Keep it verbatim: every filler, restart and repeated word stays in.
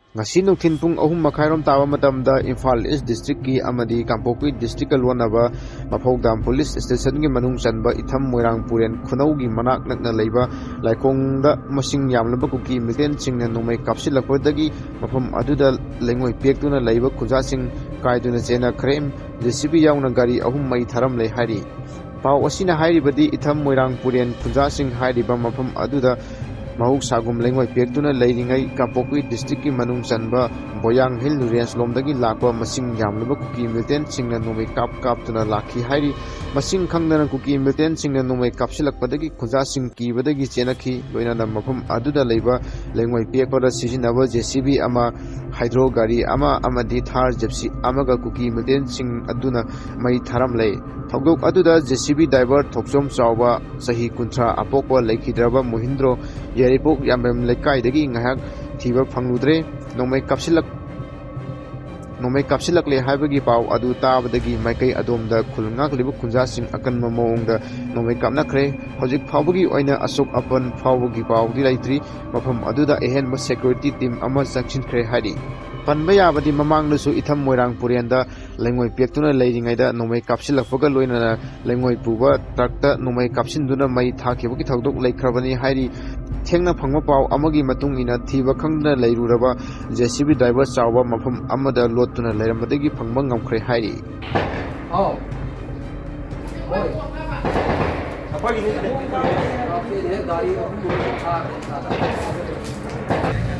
ꯉꯁꯤ ꯅꯨꯡꯊꯤꯜ ꯄꯨꯡ ꯑꯍꯨꯝ ꯃꯈꯥꯏꯔꯣꯝ ꯇꯥꯕ ꯃꯇꯝꯗ ꯏꯝꯐꯥꯜ ꯏꯁ ꯗꯤꯁꯇ꯭ꯔꯤꯛꯀꯤ ꯑꯃꯗꯤ ꯀꯥꯡꯄꯣꯛꯄꯤ ꯗꯤꯁꯇ꯭ꯔꯤꯛꯀ ꯂꯣꯟꯅꯕ ꯃꯐꯧꯗꯥꯝ ꯄꯨꯂꯤꯁ ꯁ꯭ꯇꯦꯁꯟꯒꯤ ꯃꯅꯨꯡ ꯆꯟꯕ ꯏꯊꯝ ꯃꯣꯏꯔꯥꯡ ꯄꯨꯔꯦꯟ ꯈꯨꯅꯧꯒꯤ ꯃꯅꯥꯛ ꯅꯛꯅ ꯂꯩꯕ ꯂꯥꯏꯈꯣꯡꯗ ꯃꯁꯤꯡ ꯌꯥꯝꯂꯕ ꯀꯨꯀꯤ ꯃꯤꯂꯤꯇꯦꯟꯁꯤꯡꯅ ꯅꯣꯡꯃꯩ ꯀꯥꯞꯁꯤꯜꯂꯛꯄꯗꯒꯤ ꯃꯐꯝ ꯑꯗꯨꯗ ꯂꯩꯉꯣꯏ ꯄꯦꯛꯇꯨꯅ ꯂꯩꯕ ꯈꯨꯟꯖꯥꯁꯤꯡ ꯀꯥꯏꯗꯨꯅ ꯆꯦꯟꯅꯈ꯭ꯔꯦ꯫ ꯖꯦ ꯁꯤ ꯕꯤ ꯌꯥꯎꯅ ꯒꯥꯔꯤ ꯑꯍꯨꯝ ꯃꯩ ꯊꯥꯔꯝꯂꯦ ꯍꯥꯏꯔꯤ꯫ ꯄꯥꯎ ꯑꯁꯤꯅ ꯍꯥꯏꯔꯤꯕꯗꯤ ꯏꯊꯝ ꯃꯣꯏꯔꯥꯡ ꯄꯨꯔꯦꯟ ꯈꯨꯟꯖꯥꯁꯤꯡ ꯍꯥꯏꯔꯤꯕ ꯃꯐꯝ ꯑꯗꯨꯗ ꯃꯍꯧꯁꯥꯒꯨꯝ ꯂꯩꯉꯣꯏ ꯄꯦꯛꯇꯨꯅ ꯂꯩꯔꯤꯉꯩ ꯀꯥꯡꯄꯣꯛꯄꯤ ꯗꯤꯁꯇ꯭ꯔꯤꯛꯀꯤ ꯃꯅꯨꯡ ꯆꯟꯕ ꯕꯣꯌꯥꯡ ꯍꯤꯜ ꯔꯦꯟꯖ ꯂꯣꯝꯗꯒꯤ ꯂꯥꯛꯄ ꯃꯁꯤꯡ ꯌꯥꯝꯂꯕ ꯀꯨꯀꯤ ꯃꯤꯂꯤꯇꯦꯟꯁꯤꯡꯅ ꯅꯣꯡꯃꯩ ꯀꯥꯞ ꯀꯥꯞꯇꯨꯅ ꯂꯥꯛꯈꯤ ꯍꯥꯏꯔꯤ꯫ ꯃꯁꯤꯡ ꯈꯪꯗꯅ ꯀꯨꯀꯤ ꯃꯤꯂꯤꯇꯦꯟꯁꯤꯡꯅ ꯅꯣꯡꯃꯩ ꯀꯥꯞꯁꯤꯜꯂꯛꯄꯗꯒꯤ ꯈꯨꯟꯖꯥꯁꯤꯡ ꯀꯤꯕꯗꯒꯤ ꯆꯦꯟꯅꯈꯤ꯫ ꯂꯣꯏꯅꯅ ꯃꯐꯝ ꯑꯗꯨꯗ ꯂꯩꯕ ꯂꯩꯉꯣꯏ ꯄꯦꯛꯄꯗ ꯁꯤꯖꯤꯟꯅꯕ ꯖꯦ ꯁꯤ ꯕꯤ ꯑꯃ, ꯍꯥꯏꯗ꯭ꯔꯣ ꯒꯥꯔꯤ ꯑꯃ ꯑꯃꯗꯤ ꯊꯥꯔ ꯖꯤꯞꯁꯤ ꯑꯃꯒ ꯀꯨꯀꯤ ꯃꯤꯂꯤꯇꯦꯟꯁꯤꯡ ꯑꯗꯨꯅ ꯃꯩ ꯊꯥꯔꯝꯂꯦ꯫ ꯊꯧꯗꯣꯛ ꯑꯗꯨꯗ ꯖꯦ ꯁꯤ ꯕꯤ ꯗ꯭ꯔꯥꯏꯚꯔ ꯊꯣꯛꯆꯣꯝ ꯆꯥꯎꯕ, ꯆꯍꯤ ꯀꯨꯟꯊ꯭ꯔꯥ, ꯑꯄꯣꯛꯄ ꯂꯩꯈꯤꯗ꯭ꯔꯕ ꯃꯣꯍꯤꯟꯗ꯭ꯔꯣ ꯌꯥꯏꯔꯤꯄꯣꯛ ꯌꯥꯝꯕꯦꯝ ꯂꯩꯀꯥꯏꯗꯒꯤ ꯉꯥꯏꯍꯥꯛ ꯊꯤꯕ ꯐꯪꯂꯨꯗ꯭ꯔꯦ꯫ ꯅꯣꯡꯃꯩ ꯀꯥꯞꯁꯤꯜꯂꯛ-, ꯅꯣꯡꯃꯩ ꯀꯥꯞꯁꯤꯜꯂꯛꯂꯦ ꯍꯥꯏꯕꯒꯤ ꯄꯥꯎ ꯑꯗꯨ ꯇꯥꯕꯗꯒꯤ ꯃꯥꯏꯀꯩ ꯑꯗꯣꯝꯗ ꯈꯨꯜ ꯉꯥꯛꯂꯤꯕ ꯈꯨꯟꯖꯥꯁꯤꯡ ꯑꯀꯟꯕ ꯃꯑꯣꯡꯗ ꯅꯣꯡꯃꯩ ꯀꯥꯞꯅꯈ꯭ꯔꯦ꯫ ꯍꯧꯖꯤꯛ ꯐꯥꯎꯕꯒꯤ ꯑꯣꯏꯅ ꯑꯁꯣꯛ ꯑꯄꯟ ꯐꯥꯎꯕꯒꯤ ꯄꯥꯎꯗꯤ ꯂꯩꯇ꯭ꯔꯤ꯫ ꯃꯐꯝ ꯑꯗꯨꯗ ꯑꯍꯦꯟꯕ ꯁꯦꯀ꯭ꯌꯨꯔꯤꯇꯤ ꯇꯤꯝ ꯑꯃ ꯆꯪꯁꯤꯟꯈ꯭ꯔꯦ ꯍꯥꯏꯔꯤ꯫ ꯄꯟꯕ ꯌꯥꯕꯗꯤ ꯃꯃꯥꯡꯗꯁꯨ ꯏꯊꯝ ꯃꯣꯏꯔꯥꯡ ꯄꯨꯔꯦꯟꯗ ꯂꯩꯉꯣꯏ ꯄꯦꯛꯇꯨꯅ ꯂꯩꯔꯤꯉꯩꯗ ꯅꯣꯡꯃꯩ ꯀꯥꯞꯁꯤꯜꯂꯛꯄꯒ ꯂꯣꯏꯅꯅ ꯂꯩꯉꯣꯏ ꯄꯨꯕ ꯇ꯭ꯔꯛꯇ ꯅꯣꯡꯃꯩ ꯀꯥꯞꯁꯤꯟꯗꯨꯅ ꯃꯩ ꯊꯥꯈꯤꯕꯒꯤ ꯊꯧꯗꯣꯛ ꯂꯩꯈ꯭ꯔꯕꯅꯤ ꯍꯥꯏꯔꯤ꯫ ꯊꯦꯡꯅ ꯐꯪꯕ ꯄꯥꯎ ꯑꯃꯒꯤ ꯃꯇꯨꯡ ꯏꯟꯅ ꯊꯤꯕ ꯈꯪꯗꯅ ꯂꯩꯔꯨꯔꯕ ꯖꯦ ꯁꯤ ꯕꯤ ꯗ꯭ꯔꯥꯏꯚꯔ ꯆꯥꯎꯕ ꯃꯐꯝ ꯑꯃꯗ ꯂꯣꯠꯇꯨꯅ ꯂꯩꯔꯝꯕꯗꯒꯤ ꯐꯪꯕ ꯉꯝꯈ꯭ꯔꯦ ꯍꯥꯏꯔꯤ꯫ ꯑꯥꯎ꯫ ꯍꯣꯏ꯫ ꯑꯩꯈꯣꯏꯒꯤꯗꯤ ꯒꯥꯔꯤ ꯑꯍꯨꯝ ꯊꯥꯈ꯭ꯔꯦ꯫